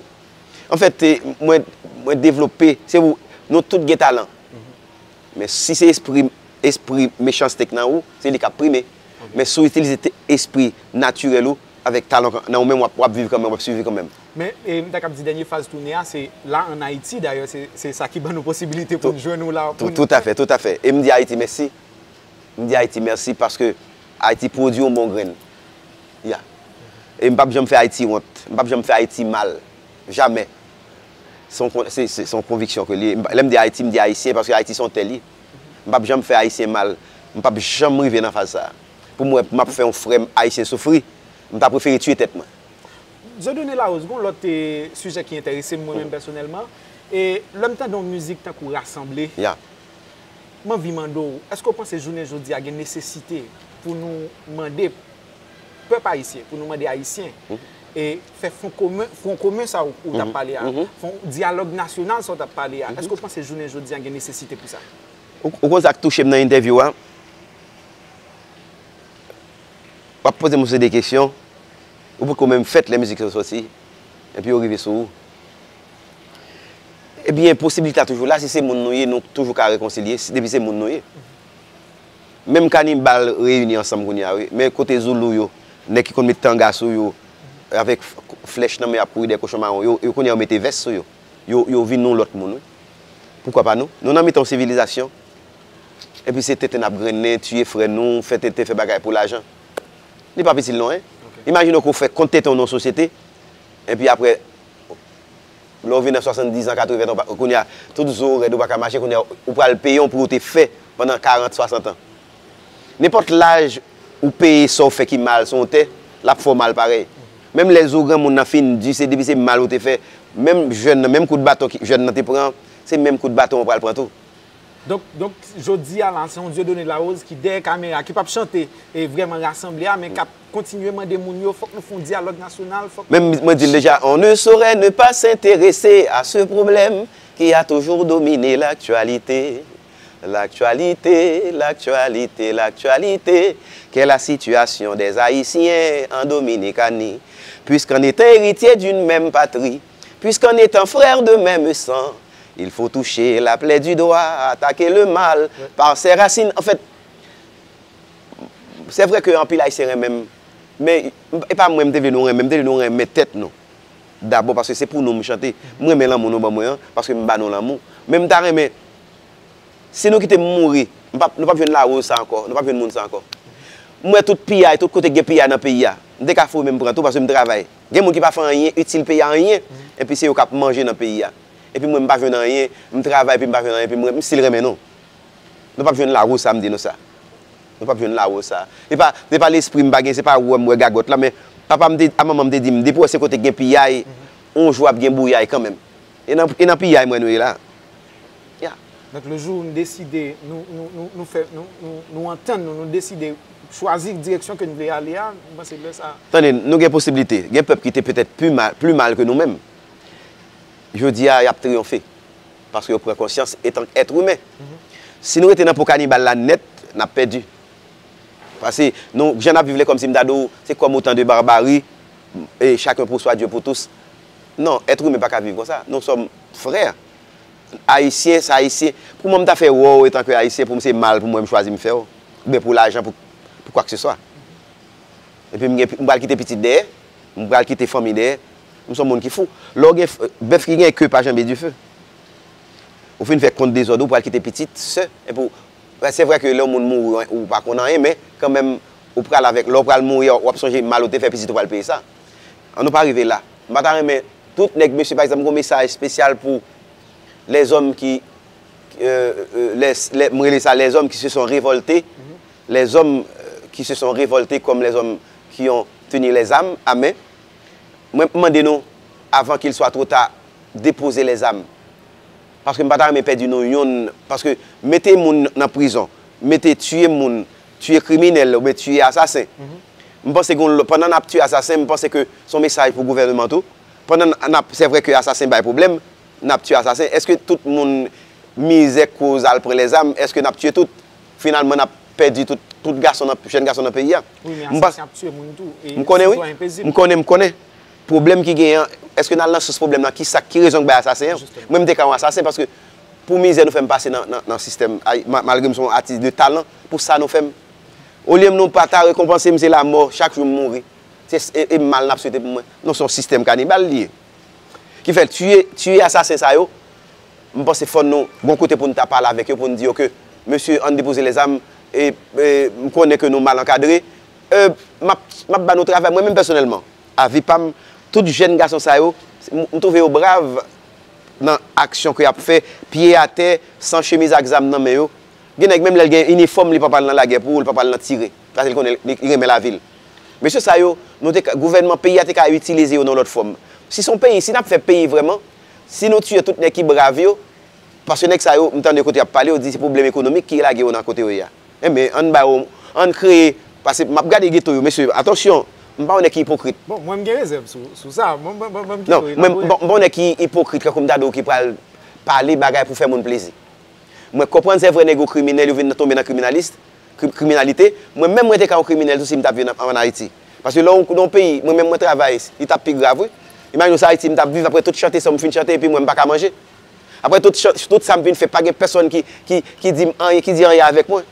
Anfèt, e, mwen, mwen devlope, se pou, nou tout gen talan. Men si se espri, espri mechanste k nan ou, se li k ap prime. Men si w itilize te- espri natirèl ou, avèk talan k- nan ou menm, w ap, w ap viv kanmenm, w ap siviv kanmenm. Men, e, m ta kab di dènye faz toune a, se la ann Ayiti, dayè, se, se sa ki ban nou posibilite pou n jwenn ou la. Pou Tou, n- toutafè, toutafè. E m di Ayiti mèsi. M di Ayiti mèsi paske Ayiti pwodui yon bon grenn. Ya. E m p ap janm fè Ayiti wont. M p ap janm fè Ayiti mal. Jamè. Se yon kon- se- se- se yon konviksyon ke li ye. M pa- Lè m di Ayiti, m di Ayisyen, paske Ayiti se yon tè li. M p ap janm fè Ayisyen mal. M p ap janm rive nan faz sa a. Pou m wè m ap fè yon frè m Ayisyen soufri, m ta prefere tiye tèt mwen. Dieudonné Larose, gen yon lòt, e, sijè ki enterese m, mwen menm pèsonèlman. E lè m tande yon mizik tankou Rasanble, Ya. m anvi mande w, èske w panse jounen jodi a gen nesesite pou nou mande pèp ayisyen, pou nou mande Ayisyen, e fè fwon komen, fwon komen sa ou, ou t ap pale a, fwon dyalòg nasyonal sa ou t ap pale a, èske w panse jounen jodi a gen nesesite pou sa? Ou, ou konn sa k touche m nan entèvyou a? W ap poze m yon seri de kesyon, ou poko menm fèt lè mizik yo sòti, epi yo rive sou ou. Ebyen, posiblite a toujou la, si se moun nou ye, nou toujou ka rekonsilye, si, depi se moun nou ye. Menm kanibal reyini ansanm kounye a, wi. Men kote zoulou yo, nèg ki konn met tanga sou yo, avèk f- flèch nan men y ap kouri dèyè kochon mawon, yo, yo kounye a yo mete vès sou yo. Yo, yo vin yon lòt moun, wi. Poukwa pa nou? Nou nan mitan yon sivilizasyon. Epi se tenten n ap grennen, tiye frè nou, fè tenten, fè bagay pou lajan. Li p ap itil nou anyen. Ok. Imajine w ke w fè kont tenten w nan yon sosyete, epi apre, lè w vin nan swasanndiz an, katreven an, kounye a, tout zo w rèd, ou pa ka mache, kounye a, ou pral peye yon pou w te fè pandan karant, swasant an. Nenpòt laj ou peye sa w fè ki mal sou yon tè, l ap fè w mal parèy. Menm lè zo granmoun nan fin di, se depi se mal ou te fè, menm jèn nan, menm kout baton ki jèn nan te pran, se menm kout baton w pral pran tou. Donk, donk, jodi a la, se yon Dieudonné Larose ki dèyè kamera, ki p ap chante e vrèman rasanble a, men k ap kontinye mande moun yo, fòk nou fè yon dyalòg nasyonal, fòk Men mwen di l deja, on ne saurait ne pas s'intéresser à ce problème qui a toujours dominé l'actualité. L'actualité, l'actualité, l'actualité, qu'est la situation des Haïtiens en Dominicanie. Puisqu'en étant héritiers d'une même patrie, puisqu'en étant frères de même sang, il faut toucher la plaie du doigt, attaquer le mal par ses racines. Anfèt, se vre ke anpil Ayisyen renmen m, men e pa mwen m te vle nou renmen, m te vle nou renmen tèt nou dabò, paske se pou nou m chante. M renmen lanmou nou ban mwen an, paske m ba nou lanmou. Men m ta renmen, si nou kite m mouri, m p ap, nou p ap jwenn Larose sa ankò, nou p ap jwenn moun sa ankò. M wè tout piyay, tout kote k gen piyay nan peyi a, m te ka foure men m pran tou, paske m travay. Gen moun ki pa fè anyen itil peyi a, anyen, epi se yo k ap manje nan peyi a. Epi mwen, m pa jwenn anyen, m travay, epi m pa jwenn anyen, epi mwen, m still renmen nou. Nou p ap jwenn Larose sa, m di nou sa. Nou p ap jwenn Larose sa. Se pa, se pa lespri m pa gen, se pa wè m wè gagòt la, men papa m te, a manman m te di m, depi w wè se kote k gen piyay, yon jou ap gen bouyay kanmenm. E nan, e nan piyay mwen nou ye la. Ya. Donk, le jour nou deside, nou, nou, nou, nou fè, nou, nou, nou antann nou, nou deside chwazi direksyon ke n vle ale a, m panse lè sa. Tande, nou gen posiblite. Gen pèp ki te petèt pi mal, pli mal ke nou menm. Jodi a, y ap triyonfe. Paske yo pran konsyans etan èt imen. Si nou rete nan po kanibal la nèt, n ap pèdi. Paske nou, jan n ap viv lè kòmsi m ta di w, se kòm otan de barbari, e chacun pour soi, Dieu pour tous. Non, èt imen pa ka viv konsa. Nou sòm frè. Ayisyen, se Ayisyen. Pou mwen, m ta fè wè w etan ke Ayisyen, pou m se mal, pou mwen, m chwazi m fè w. Oubyen pou lajan, pou, pou kwa ke se swa. Epi m gen, m pral kite pitit dèyè, m pral kite fanmi dèyè. M se yon moun ki fou. Lè w gen f- bèf ki gen ke pa janbe dife. Ou fin fè kont dezòd, ou pral kite pitit, sè, epi w- se vre ke lè yon moun mouri, ou pa konn anyen, men kanmenm, ou pral avèk, lè w pral mouri, w ap sonje mal ou te fè pitit ou pral peye sa. An nou pa rive la. M pa ta renmen tout nèg, mesye, pa egzanp, m gon mesaj espesyal pou lèzòm ki, euh, euh, les, les, m rele sa lèzòm ki se son révolté, lèzòm euh, qui se sont révoltés comme les hommes qui ont tenu les armes à main. Mwen mande nou, avant qu'il soit trop tard, déposez les armes. Paske m pa ta renmen pèdi nou yonn, paske mete moun nan prizon, mete tiye moun, tiye kriminèl oubyen tiye asasen. M panse gon lò- pandan n ap tiye asasen, m panse ke se yon mesaj pou gouvènman tou. Pandan n ap, se vre ke asasen bay pwoblèm, n ap tiye asasen. Èske tout moun mizè koz al pran lèzam, èske n ap tiye tout? Finalman, n ap pèdi tout, tout gason nan, jèn gason nan peyi a. Wi, men M pa- asasen ap tiye moun tou. E M konnen wi. sitwayen pezib. M konnen, m konnen. Pwoblèm ki genyen an, èske n al nan sous pwoblèm nan? Kisa ki rezon k bay asasen an? Jisteman. Mwen, m te ka yon asasen paske pou mizè nou fè m pase nan, nan, nan sistèm, ay, ma- malgre m se yon atis de talan, pou sa nou fè m. Olye nou pa ta rekonpanse m, se lanmò, chak jou m mouri. Se e, e mal n ap swete pou mwen. Non, se yon sistèm kanibal li ye. Ki fè tiye, tiye asasen sa yo, m panse fò nou gon kote pou n ta pale avèk yo, pou n di yo ke, mesye, ann depoze lèzam, e, e m konnen ke nou mal ankadre. E, m ap, m ap ba nou travay, mwen menm pèsonèlman, avi pa m, tout jèn gason sa yo, m, m twouve yo brav nan aksyon ke y ap fè, pye atè, san chemiz ak zam nan men yo. Gen nèg menm lè l gen inifòm, li p ap al nan lagè pou ou, li p ap al nan tire. Paske li konnen li, li renmen lavi l. Mesye sa yo, nou te ka, gouvènman peyi a te ka itilize yo nan lòt fòm. Si se yon peyi, si n ap fè peyi vrèman, si nou tiye tout nèg ki brav yo, paske nèg sa yo, m tande kote y ap pale, yo di se pwoblèm ekonomik ki lage yo nan kote yo ye a. Enben, ann ba yo, ann kreye, paske m ap gade geto yo, mesye, atansyon, m pa yon nèg ki ipokrit. Bon, mwen m gen rezèv sou, sou sa. Mwen, mwen, mwen, mwen m kite Non, w mwen, m elabore. pa- m pa yon nèg ki ipokrit, kankou m ta di w ki pral pale bagay pou fè moun plezi. Mwen konprann se vre nèg yo kriminèl, yo vin tonbe nan kriminalis, kri- kriminalite. Mwen menm mwen te ka yon kriminèl tou si m t ap viv an, an Ayiti. Paske lè w nan yon peyi, mwen menm mwen travay, li t ap pi grav wi. Imajine w se Ayiti m t ap viv, apre tout chante sa m fin chante epi mwen m pa ka manje. Apre tout, chan- tout sa m fin fè, pa gen pèsonn ki, ki, ki di m anyen, ki di anyen avèk mwen.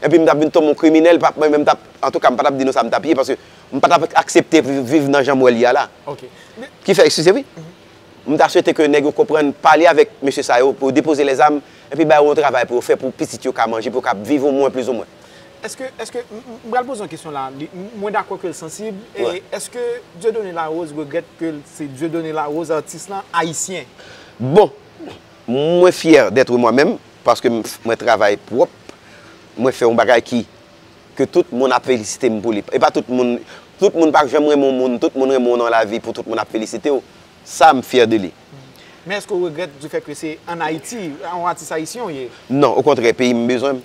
Epi m t ap vin tonbe yon kriminèl, pa- mwen menm m t ap, antouka m pa t ap di nou sa m t ap ye, paske m pa t ap aksepte viv, viv nan jan m wè l ye a la. Ok. Men, Ki fè, eskize wi. M ta swete ke nèg yo konprann, pale avèk mesye sa yo pou yo depoze lèzam, epi ba yo yon travay pou yo fè pou pitit yo ka manje, pou yo ka viv omwen plizoumwen. Èske, èske, m m pral poze yon kesyon la. Li- m- Mwen dakò ke l sansib. E Wi. Èske Dieudonné Larose regrèt ke l se Dieudonné Larose atis lan ayisyen? Bon, mwen fyè d'être moi-même, paske m- mwen travay pwòp, mwen fè yon bagay ki ke tout moun ap felisite m pou li. E pa tout moun, tout moun pa janm renmen yon moun, tout moun renmen w nan lavi pou tout moun ap felisite w. Sa, m fyè de li. Men èske w regrèt du fait que se an Ayiti, yon atis ayisyen w ye? Non, okontrè, peyi m bezwen m.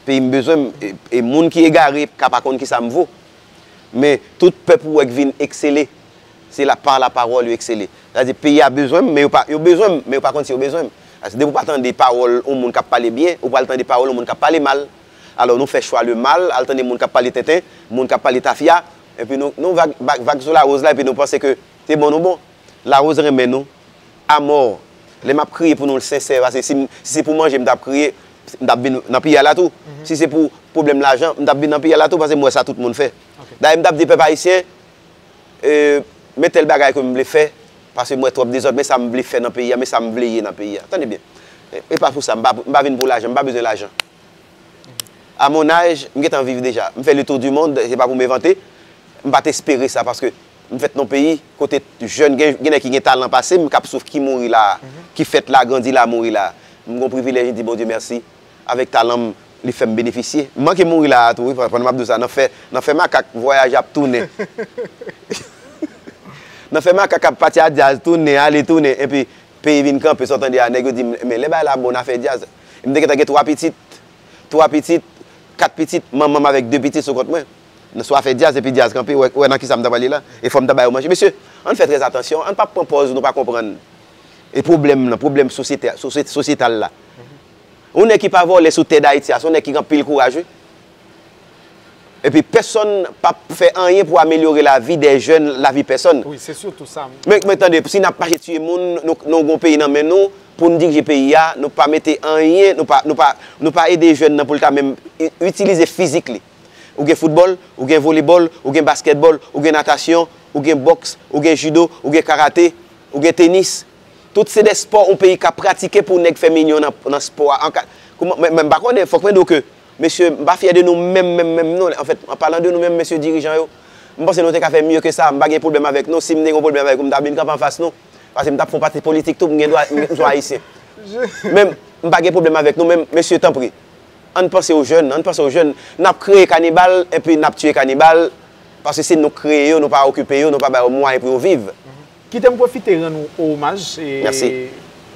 Peyi m bezwen m. E, e moun ki egare ka pa konn kisa m vo. Men tout pèp ou wè k vin eksele, se la, pa la pawòl yo eksele. Sa vle di peyi a bezwen m, men yo pa, yo bezwen m, men yo pa konn si yo bezwen m. Paske depi w pa tande pawòl yon moun k ap pale byen, ou pral tande pawòl yon moun k ap pale mal. Alò, nou fè chwa le mal, al tande moun k ap pale tenten, moun k ap pale tafya, epi nou, nou vag, vag, vag sou Larose la, epi nou panse ke se bon nou bon. Larose renmen nou, amò. Lè m ap kriye pou nou, l sensè, paske si, m- si se pou manje m t ap kriye, m t ap vin nan peyi a la tou. Si se pou pwoblèm lajan, m t ap vin nan peyi a la tou, paske m wè sa tout moun fè. Dayè, m t ap di pèp ayisyen, e, men tèl bagay ke m vle fè, paske m wè twòp dezòd, men sa m vle fè nan peyi a, men sa m vle ye nan peyi a. Tande byen. E, e pa pou sa, m pa, m pa vin pou lajan, m pa bezwen lajan. A mon âge, m gentan viv deja. M fè le tour du monde, se pa pou m evante. M pa t espere sa, paske m fèt nan peyi kote jèn, gen, gen nèg ki gen talan pase m, k ap souf, ki mouri la, ki fèt la, grandi la, mouri la. M gon privilèj, m di Bondye mèsi. Avèk talan m, li fè m benefisye. M manke mouri la a tou, wi, pandan m ap di w sa, nan fè, nan fè makak, vwayaje ap tounen. Nan fè makak ap pati a djaz, tounen, ale, tounen, epi peyi vin kanpe, sa w tande a, nèg yo di m, men lè bagay la bon, n a fè djaz. M te gentan gen twa pitit, twa pitit, kat pitit, manman m avèk de pitit sou kont mwen. Nan swa fè djaz, epi djaz kanpe, wè, wè nan kisa m ta pral ye la. E fò m ta ba yo manje. Mesye, ann fè trè atansyon, ann pa pran pòz nou pa konprann. E pwoblèm nan, pwoblèm sosyete, sosye- sosyetal la. Yon nèg ki pa vòlè sou tè Dayiti a, se yon nèg ki gen anpil kouraj, wi. Epi pèsonn p ap fè anyen pou amelyore lavi dè jèn, lavi pèsonn. Wi, se sitou sa. Men, men tande, si n ap mache tiye moun, nou, nou gon peyi nan men nou, pou n dirije peyi a, nou pa mete anyen, nou pa, nou pa, nou pa ede jèn nan pou l ta menm i- itilize fizik li. Ou gen foutbòl, ou gen volebòl, ou gen baskètbòl, ou gen natasyon, ou gen bòks, ou gen jido, ou gen karate, ou gen tenis. Tout se de spò yon peyi ka pratike pou nèg fè milyon nan, nan spò a. An ka, kouman, men, men m pa konnen, fòk mwen di w ke, mesye, m pa fyè de nou menm, menm, menm, non. Anfèt, an palan de nou menm, mesye dirijan yo, m panse nou te ka fè mye ke sa. M pa gen pwoblèm avèk nou. Si m te gen yon pwoblèm avèk ou, m ta vin kanpe anfas nou. Paske m t ap fè yon pati politik tou, m gen dwa, m, m se yon Ayisyen. Men m pa gen pwoblèm avèk nou, men mesye, tanpri, ann panse o jèn, ann panse o jèn. N ap kreye kanibal, epi n ap tiye kanibal, paske se nou k kreye yo, nou pa okipe yo, nou pa ba yo mwayen pou yo viv. Kite m pwofite rann ou omaj, e, Mèsi.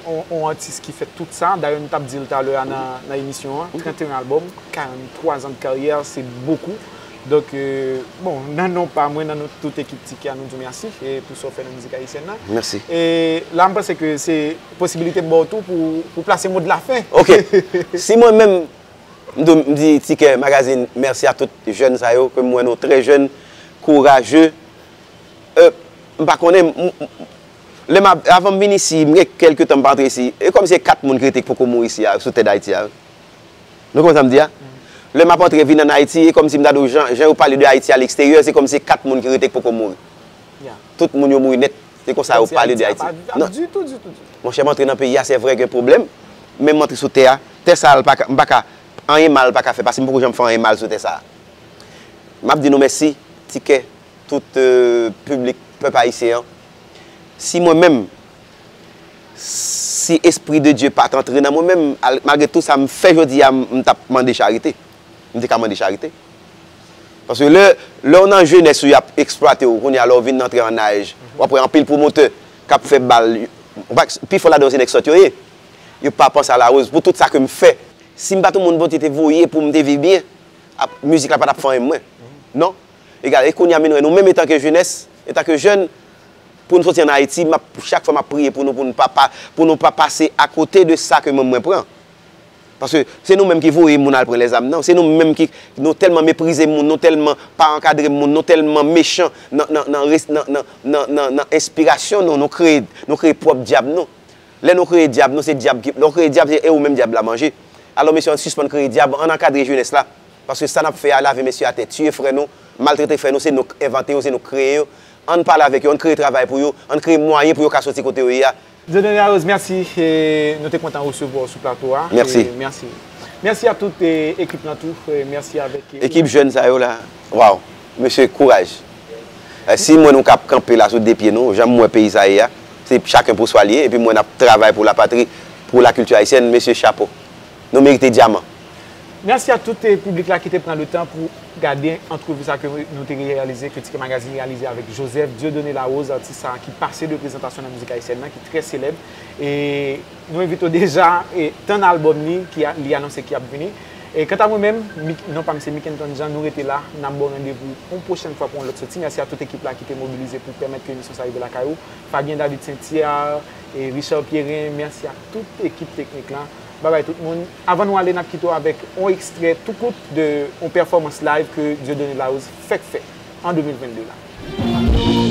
on, on atis ki fè tout sa. Dayè, nou t ap di l talè a nan, nan emisyon an, trannteyen albòm, karanntwa zan de karyè, se bokou. Donk, euh, bon, nan non pa mwen, nan non tout ekip Tikè a, nou di w mèsi, e, pou sa w fè nan mizik ayisyèn nan. Mèsi. E la, m panse ke se posibilite m ba w tou pou, pou plase mo de la fen. Ok. Si mwen menm, m di, m di Tikè Magazine, mèsi a tout jèn sa yo, ke m wè nou trè jèn, kouraje. Euh, m pa konnen, m, m, lè m ap, avan m vin isi, m gen kèlke tan m pa antre isi. E kòmsi se kat moun ki rete k poko mouri isi a, sou tè Dayiti a. Nou konprann sa m di a? Lè m ap antre vin ann Ayiti, e kòmsi m ta di w, jan, jan yo pale de Ayiti a leksteryè, se kòmsi se kat moun ki rete k poko mouri. Ya. Tout moun yo mouri nèt. Se konsa yo Kòmsi pale de Ayiti a Ayiti. Pa viv Non. ditou, ditou, ditou. Monchè, m antre nan peyi a, se vrè gen pwoblèm, men m antre sou tè a. Tè sa a, l pa ka, m pa ka, anyen mal pa ka fè, paske m poko janm fè anyen mal sou tè sa a. M ap di nou mèsi, Tikè, tout, euh, piblik, pèp ayisyen an. Si mwen menm, si Espri de Dye pa t antre nan mwen menm, al- malgre tou sa m fè jodi a, m, m t ap mande charite. M te ka mande charite. Paske lè, lè w nan jenès ou y ap eksplwate w, kounye a lè w vin antre an aj, w ap wè anpil pwomotè k ap fè bal, w pa, pifò ladan yo se nèg sòt yo ye. Yo pa panse a Larose pou tout sa ke m fè. Si m pa t yon moun Bondye te voye pou m te viv byen, ap, mizik la pa t ap fè anyen mwen. Non. Egal, e kounye a, men nou, nou menm etanke jenès, etanke jèn, pou nou soti ann Ayiti, m ap, chak fwa m ap priye pou nou, pou nou pa, pa, pou nou pa pase akote de sa ke mwen, mwen pran. Paske se nou menm ki voye moun al pran lèzam nan. Se nou menm ki, nou tèlman meprize moun, nou tèlman pa ankadre moun, nou tèlman mechan nan, nan, nan res- nan, nan, nan, nan, nan enspirasyon nou, nou kreye, nou kreye pwòp dyab nou. Lè nou kreye dyab nou, se dyab ki, lè w kreye dyab, se e ou menm dyab la manje. Alò, mesye, ann sispann kreye dyab, ann ankadre jenès la. Paske sa n ap fè a, lave mesye atè, tiye frè nou, maltrete frè nou, se nou k envante yo, se nou k kreye yo. Ann pale avèk yo, ann kreye travay pou yo, ann kreye mwayen pou yo ka soti kote yo ye a. Dieudonné Larose, mèsi. E, nou te kontan resevwa w sou plato a. Mèsi. E, mèsi. Mèsi a tout, e, ekip lan tou. E, mèsi avèk, e, Ekip jèn sa yo la. Waw. Mesye, kouraj. E, si m wè nou k ap kanpe la sou de pye nou, jan m wè peyi sa ye a, se chacun pour soi li ye, epi m wè n ap travay pou lapatri, pou lakilti ayisyèn, mesye, chapo. Nou merite dyaman. Mèsi a tout, e, piblik la ki te pran letan pou gade antrevi sa ke nou te reyalize, ke Tikè Magazine reyalize avèk Joseph Dieudonné Larose, atis sa ki pase de prezantasyon nan mizik ayisyèn nan, ki trè selèb. E nou envite w deja, e, tann albòm li, ki a- li anonse ki ap vini. E kanta mwen menm, Mik- non pa m se Mikenton Jean, nou rete la, n ap ba w randevou yon pwochèn fwa pou yon lòt soti. Mèsi a tout ekip la ki te mobilize pou pèmèt ke emisyon sa rive lakay ou. Fabien David Saint-Pierre, e Richard Pierrin, mèsi a tout ekip teknik lan. Babay tout moun. Avan nou ale, n ap kite w avèk yon ekstrè tou kout de yon pèfòmans live ke Dieudonné Larose fèk fè an de mil vennde la.